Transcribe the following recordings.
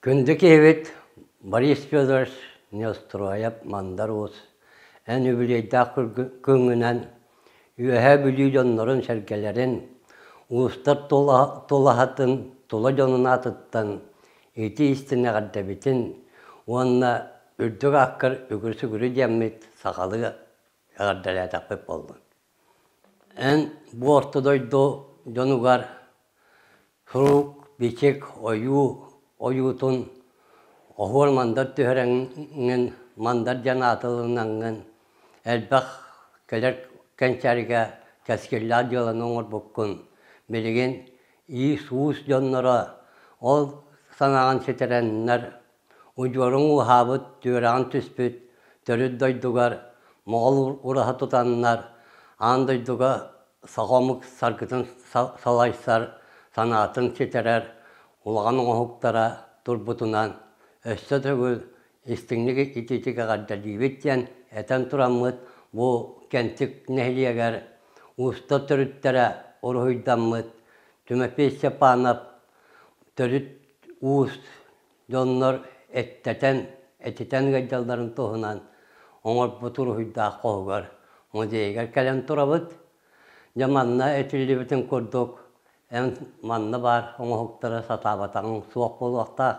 Күндү киһибит Борис Федорович Неустроев Мандар Уус эн үбүлүөйдээх күҥҥүнэн Үөһээ Бүлүү дьоннорун-сэргэлэрин, уустар тулаһатын тула дьонун аатыттан итии-истиҥ эҕэрдэбитин уонна үрдүк ааккар үгүрү-сүгүрү диэммит сахалыы эҕэрдэлээтэхпит буоллун. Эн бу орто дойду дьонугар сурук, бичик, ойуу ойуутун оһуор-мандар түһэрэҥҥин, мандар диэн аатылынаҥҥын элбэх кэлэр кэнчээригэ кэскиллээх дьыаланы оҥорбуккун. Билигин иис-уус дьонноро ол санааҕын ситэрэннэр Удьуоруҥ ууһаабыт, түөрэҕин түспүт төрүт дойдугар моҕол ураһа тутаннар, аан дойдуга саха омук саргытын салайсар, санаатын ситэрэр улахан оҥоһуктара турбутунан өссө төгүл истиҥник итиитик эҕэрдэлиибит диэн этэн тураммыт бу Кэнтик нэһилиэгэр уустар төрүттэрэ уруһуйдаммыт Тимофей Степанов төрүт уус дьоннор эттэтэн, этитэн ыалдьалларын туһунан оҥорбут уруһуйдаах хоһугар музейыгар кэлэн турабыт. Дьэ манна этиллибитин курдук эн манна баар оҥоһуктары сатаабатаҕыҥ суох буолуохтаах.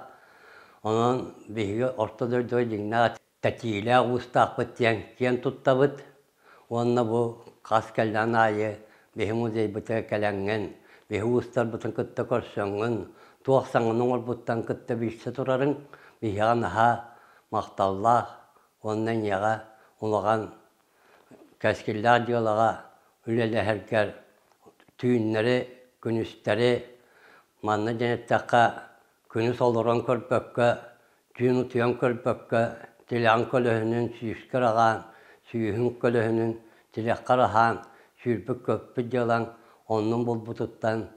Онон биһиги орто дойдуга дьиҥнээх Тэтиилээх уустаахпыт диэн киэн туттабыт уонна бу хас кэллэҕин аайы биһи музейбытыгар кэлэҥҥин, биһи уустарбытын кытта көрсөҥҥүн, туох саҥаны оҥорбуттан кытта билсэ турарыҥ биһиэхэ наһаа махталлаах уонна эйиэхэ улахан кэскиллээх дьыалаҕа үлэлэһэргэр түүннэри, күнүстэри манна диэн эттэххэ күнүс олорон көрбөккө Түүн утуйан көрбөккө, тилэҕин көлөһүнүн сүүскэр аҕаан, сүүһүн көлөһүнүн тилэххэр аһаан, сүүрбүт-көппүт дьыалаҥ оннун булбутуттан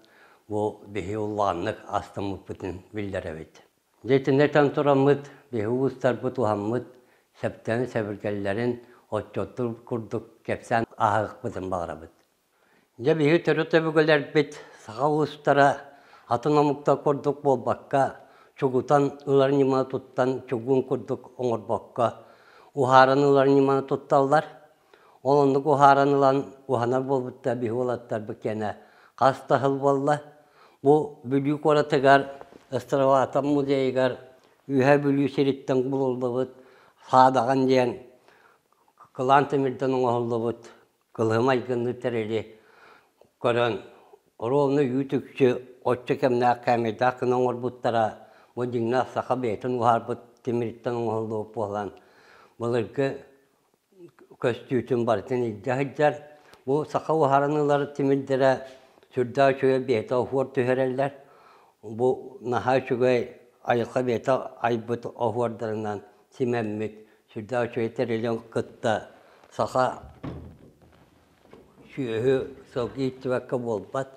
бу биһи улааннык астыммыппытын биллэрэбит. Дьэ итиннэ этэн тураммыт, биһи уустарбыт уһаммыт сэптэрин-сэбиргэллэрин отчуоттуур курдук кэпсээн ааһыахпытын баҕарабыт. Дьэ биһиги төрүт өбүгэлэрбит саха уустара атын омуктар курдук буолбакка, чугутан ылар ньыманы туттан чугуун курдук оҥорбокко, уһааран ылар ньыманы тутталлар. Ол оннук уһааран ылан уһанар буолбуттар биһи уолаттарбыт киэнэ хас да сыл буолла. Бу Бүлүү куоратыгар Островатов музейыгар Үөһээ Бүлүү сириттэн булуллубут Саадаҕан диэн кылаан тимирдэн оҥоһуллубут кылыһым айгынныы тэрили көрөн, оруобуна үүт-үкчү оччо кэмнээх кээмэйдээх гына оҥорбуттара бу дьиҥнээх саха бэйэтин уһаарбыт тимириттэн оҥоһуллубут буолан, былыргы көстүүтүн барытын илдьэ сылдьар. Бу саха уһааран ылар тимирдэрэ сүрдээх үчүгэй бэйэтэ оһуор түһэрэллэр. Бу наһаа үчүгэй айылҕа бэйэтэ айбыт оһуордарынан симэммит сүрдээх үчүгэй тэрили кытта саха сүөһү сылгы ииттибэккэ буолбат.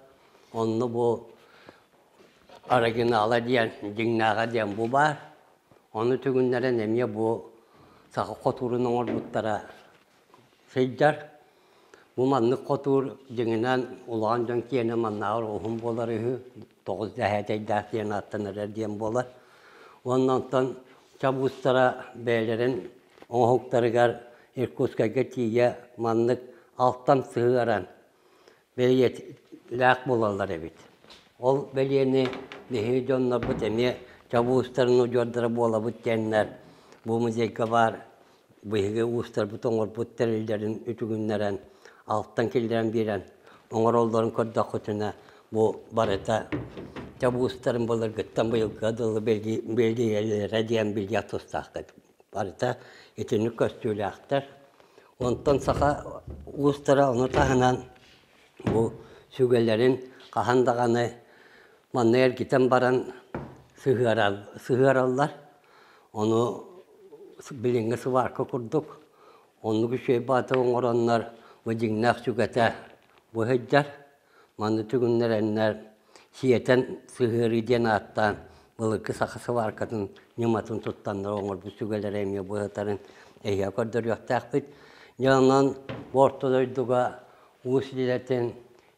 Онно бу оригинала диэн, дьиҥнээҕэ диэн бу баар. Ону түгүннэрэн эмиэ бу саха хотуурун оҥорбуттара сылдьар. Бу маннык хотуур дьиҥинэн улахан дьон киэнэ маннааҕар уһун буолар үһү, 9 дэһээтэйдээх диэн ааттанар эрэ диэн буолар. Уонна онтон чабуустара бэйэлэрин оҥоһуктарыгар Иркутскайга тиийэ маннык алтан сыһыаран бэлиэлээх буолаллар эбит. Ол бэлиэни биһиги дьоннорбут эмиэ чабуустарын удьуордара буолабыт диэннэр бу музейга баар биһиги уустарбыт оҥорбут тэриллэрин үтүгүннэрэн, алтан киллэрэн биэрэн оҥороллорун көрдөххүтүнэ, бу барыта чабуустарын былыргыттан быйылгыга дылы бэлиэлэрэ диэн билиэх тустааххыт. Барыта итинник көстүүлээхтэр. Онтон саха уустара ону таһынан бу сүгэлэрин хаһан даҕаны манна эргитэн баран сыһыараллар. Ону билиҥҥи сыбаарка курдук оннук үчүгэй баатыр оҥороннор бу дьиҥнээх сүгэтэ бу сылдьар. Маны түгүннэрэннэр сиэтэн сыһыарыы диэн ааттаан былыргы саха сыбааркатын ньыматын туттаннар оҥорбут сүгэлэрэ эмиэ быһытарын эһиэхэ көрдөрүөхтээхпит. Дьэ онон бу орто дойдуга уус идэтин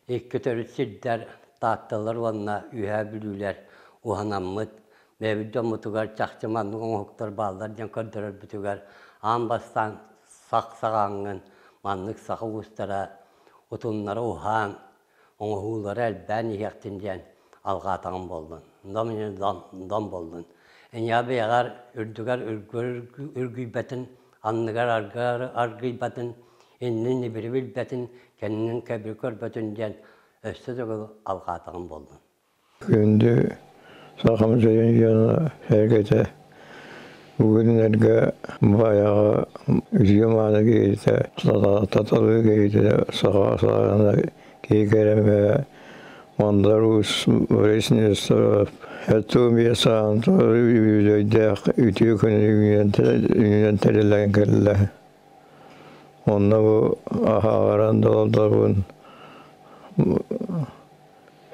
икки төрүт сирдэр Таатталар уонна Үөһээ Бүлүүлэр уһанаммыт. Бэйэбит дьоммутугар чахчы маннык оҥоһуктар бааллар диэн көрдөрөрбүтүгэр аан бастаан сах саҕааҥҥын маннык саха уустара утумнара уһаан, оҥоһуулара элбээн иһиэхтин диэн алҕаатаҕым буоллун, дом дом дом буоллун. Эйиэхэ бэйэҕэр үрдүгэр үргүйбэтин, анныгар аргыйбатын, иннин ибири билбэтин, кэннин кэбири көрбөтүн диэн өссө төгүл алҕаатаҕым буоллун. Күндү сахам сирин дьоно сэргэтэ бүгүннэргэ баяҕа үтүө мааны киһитэ таталыы киһитэ саха саҕана киһи кэрэмэ Мандар Уус Борис Нестеров Этумия саан үбүлүөйдээх үтүө күнү үүнэн тэриллэн кэллэ. Онно бу аһааҕыран долдорбун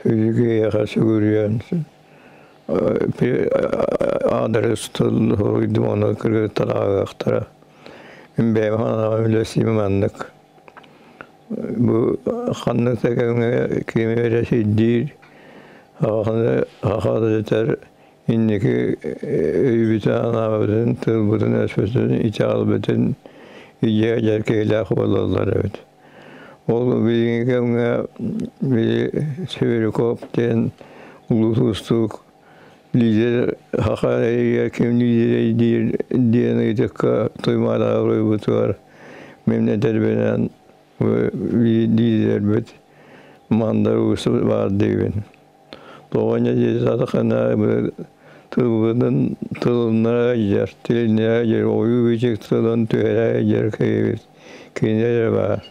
Үгүһүэхэ сүгүрүйэн аадырыс тыл суруйдум ону кыргыттар ааҕыахтара. Мин бэйэм санааҕым үлэсиим маннык. Бу ханнык да кэмҥэ кими эрэ сирдиир, саха этэр инники өйбүтүн-санаабытын, тылбытын-өспүтүн, итэҕэлбитин идиэ дьэркэйилээх буолаллар эбит. Ол билиҥҥи кэмҥэ били Северяков диэн улуус уустук лидер саха эйгэ ким лидерэй диир диэн ыйытыкка Туймаада уруйбутугар мин этэрбинэн лидербит Мандар Уус баар диибин. Тоҕо инньэ диэтэххинэ тылбытын тылыннара дьэр, тилиннэрэ дьэр, ойуу-бичик тылын түһэрэ дьэр киһибит кини эрэ баар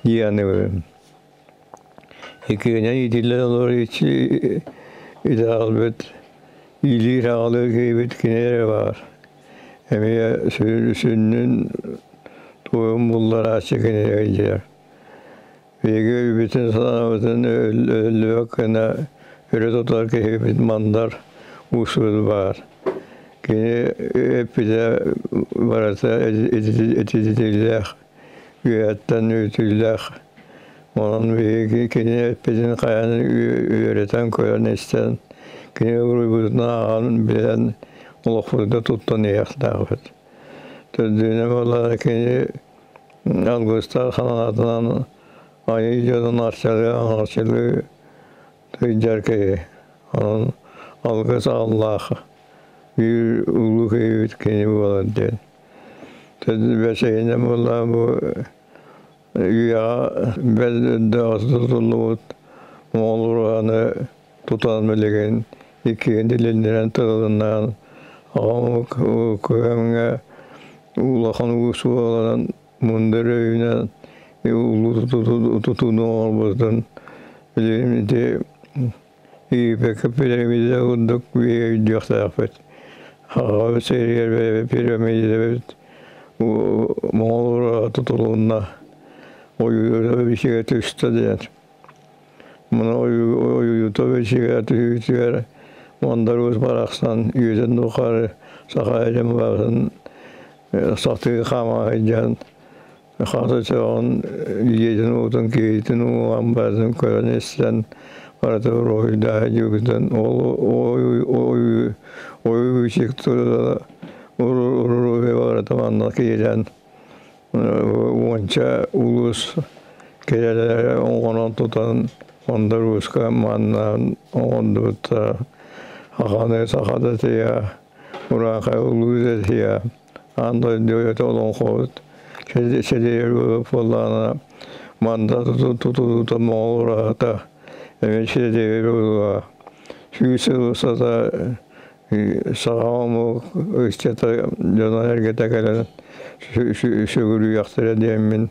дии саныыбын. Иккиһинэн иитиллэн олорор итэҕэлбит иилиир-аҕалыыр киһибит кини эрэ баар. Эмиэ сүнньүн туойун булларааччы кини эрэ. Биһиги өйбүтүн санаабытын өллүбэт гына өрө тутар киһибит Мандар Уусур баар. Кини эппитэ барыта этитиллээх, үөһэттэн үтүллээх. Онон биһиги кини эппитин хайаан үөрэтэн көрөн истэн, кини уруйбутун ааҕан билэн олохпутугар туттан иһиэхтээхпит. Төрдүнэ буоллаҕына кини Алгыстаах санаатынан айыы дьонун арчылыы сылдьар киһи. Онон алгыс ааллаах биир улуу киһибит кини буолар диэн. Бэсиһинэн буоллаҕа бу үйэҕэ бэл үрдээх тутуллубут моҕол ураһаны тутан билигин иккиэн илиннэрэн тылыннаан аҕам кыһыҥҥа улахан уус буолан мындыр өйүнэн улуу тутууну оҥорбутун билигин ити Египеккэ пирамида курдук өйдүөхтээхпит. Аҕабыт сиригэр пирамидабыт моҕол ураһа тутулунна ойуура бичигэ түстэ диэн. Муна ойуута бичигэ түһүүтүгэр Мандар Уус барахсан үйэтин тухары саха илин барытын сатыы хаама сылдьан хата чоҕун ийэтин уутун киһитин уҥуоҕун барытын көрөн истэн барыта уруһуйдааһы дьүгүтэн ол ойуу бичик уруһуй барыта манна киирэн уонча улуус кэлэлэрэ оҥорон тутан Мандар Ууска манна оҥордубуттара саханы саха да тыйа урааҥхай улуу да тыйа аан дойду олоҥхобут сэлиэр буоллаҕына манда тутулуута моҕол ураһата эмиэ сэлиэр буолуо сүүс сыл устата саха омук ыччата дьоно эргэтэ кэлэн сүгүрүйүөхтэрэ диэммин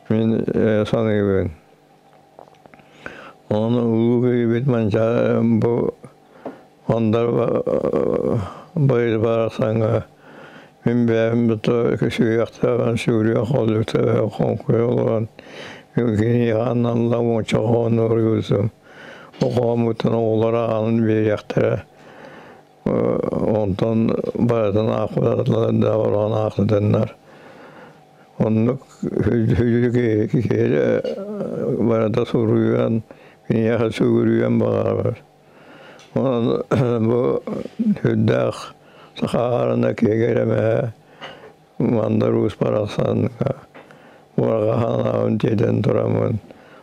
мин саныыбын. Ону улуу киһибит Манчаары бу Ондар барахсаҥҥа мин бэйэм сүгүөхтээҕин сүгүрүйэн холдьуктааҕын хоҥкуйа олорон киниэхэ аналлаах уонча хоһоону уруйбутум. Бу хоһооммуттан оҕолор ааҕан биэриэхтэрэ. Онтон барытын аахпаталар да ороон аахтыннар. Оннук сүдү киһи барыта суруйан, киниэхэ сүгүрүйэн баҕарар. Онон бу үрдээх сахаарына киэгэрэмэ мандар уус барахсан ураҕаһанаабын тиэтэн тураммын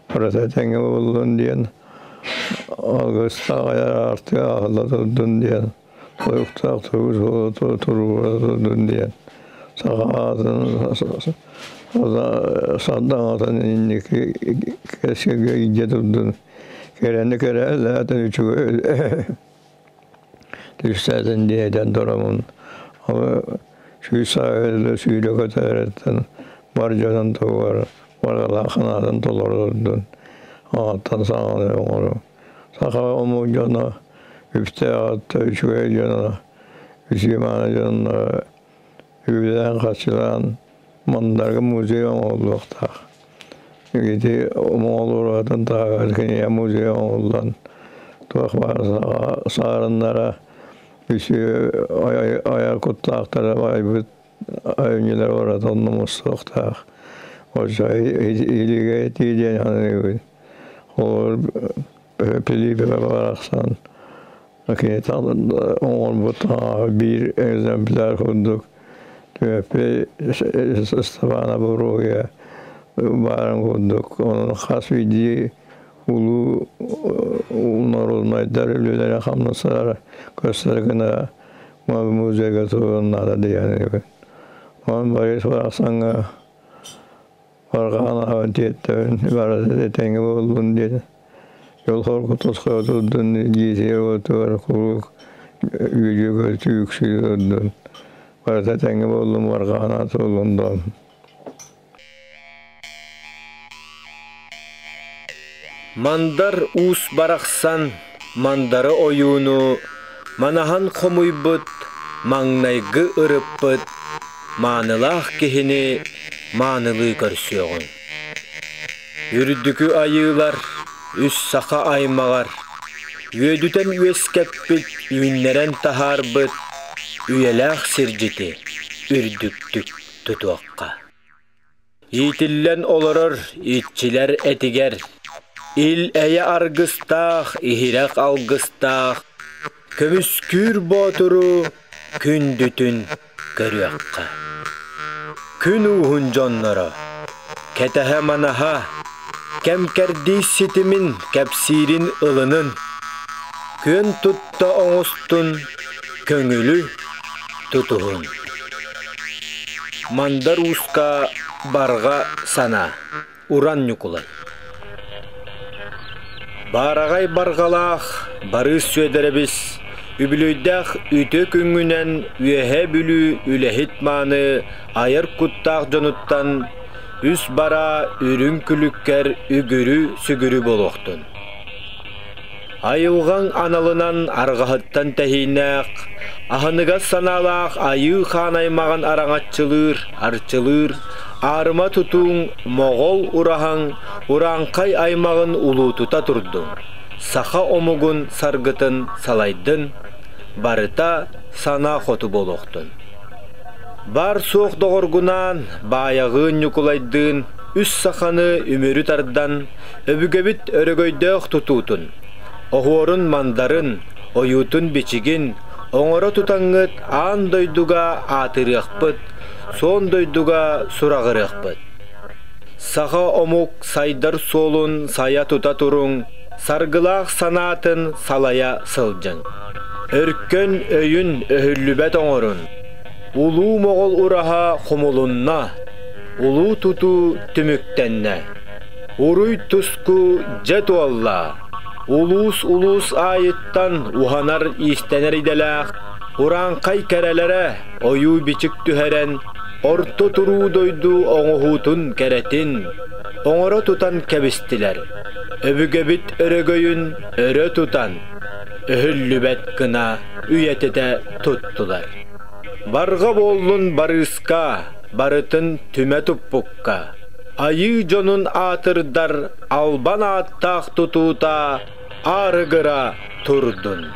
барыта тэҥҥэ буоллун диэн алгыстаах айар аартыга аһылла турдун диэн тойуктаах тугу туруора турдун диэн саха аатын сардаҥатын инники кэскилгэ илдьэ турдун кэрэни кэрээлээтин үчүгэй түстээтин диэтэн тураммын сүүс сүүрэ көтөөрөттөн бар дьонун туһугар барҕалаах санаатын толордун аҕаттан саҥаны оҥору саха омук дьоно үптээх үчүгэй дьоно үчүгэй мааны дьонно үбүлээн-харчылаан мандарга музей оҥоһуллуохтаах. Ити моҕол таһыгар кинигэ музей оҥоһуллан туох баар саарыннара үчүгэй айар куттаахтара айбыт айымньылар барыта онно мустуохтаах. Оччо илиигэ этии диэн саныыбын. Ол Пилиппе барахсан оҥорбут биир экземпляр курдук Түөппүй Ыстапаана Боруойа баарын курдук онон хас биирдии улуу норуодунайдар үлэлэрэ хамнастара көстөр гына музейга туруон наада диэн. Онон Борис барахсаҥҥа барҕаан тиэттэбин барыта этэҥҥэ буоллун диэн дьол хоргу тосхойо турдун дьиэтигэр уотугар куруук үөрүү үксүү турдун барыта этэҥҥэ буоллун барҕаан туоллун доо. Мандар Уус барахсан мандары ойууну манаһан хомуйбут, маҥнайгы ырыппыт маанылаах киһини маанылыы көрсүөҕүҥ. Үрдүкү айыылар үс саха аймаҕар үөдүтэн үөскэппит, үүннэрэн таһаарбыт үйэлээх сирдьити үрдүктүк тутуохха. Иитиллэн олорор иччилэр этигэр ил-эйэ аргыстаах, иһирэх алгыстаах, көмүскүүр боотуру күндүтүн көрүөххэ. Күн ууһун дьонноро, кэтэһэ-манаһа, кэм-кэрдии ситимин кэпсиирин ылынын, күөн тутта оҥостун, көҥүлү тутуһун. Мандар Ууска барҕа санаа, Уран Ньукулай. Баараҕай барҕалаах Барыыс Сүөдэрэбис үбүлүөйдээх үтүө күҥҥүнэн Үөһээ Бүлүү үлэһит мааны айар куттаах дьонуттан үс бараа үрүҥ күлүккэр үгүрү-сүгүрү буолуохтун. Айылҕаҥ аналынан арҕаһыттан тэһииннээх, аһыныгас санаалаах айыы хаан аймаҕын араҥаччылыыр, арчылыыр, аарыма тутууҥ, моҕол ураһаҥ, урааҥхай аймаҕын улуутута турдуҥ, саха омугун саргытын салайдын, барыта санаа хоту буолуохтун. Баар-суох доҕоргунаан, Баайаҕыын Ньукулайдыын үс саханы үмүрү тардан, Өбүгэбит өрөгөйдөөх тутуутун, оһуорун-мандарын, ойуутун-бичигин оҥоро тутаҥҥыт аан дойдуга аатырыахпыт, суон дойдуга сураҕырыахпыт. Саха омук сайдар суолун сайа тута туруҥ, саргылаах санаатын салайа сылдьыҥ. Өркөн өйүн өһүллүбэт оҥорун. Улуу Моҕол ураһа хомулунна, улуу тутуу түмүктэннэ. Уруй-туску дьэ туолла. Улуус-улуус аайыттан уһанар иистэнэр идэлээх урааҥхай кэрэлэрэ ойуу-бичик түһэрэн, орто туруу дойду оҥоһуутун кэрэтин оҥоро тутан кэбистилэр. Өбүгэбит өрөгөйүн өрө тутан, өһүллүбэт гына үйэтитэ туттулар. Барҕа буоллун барыыска, барытын түмэ туппукка. Айыы дьонун аатырдар албан ааттаах тутуута аарыгыра турдун.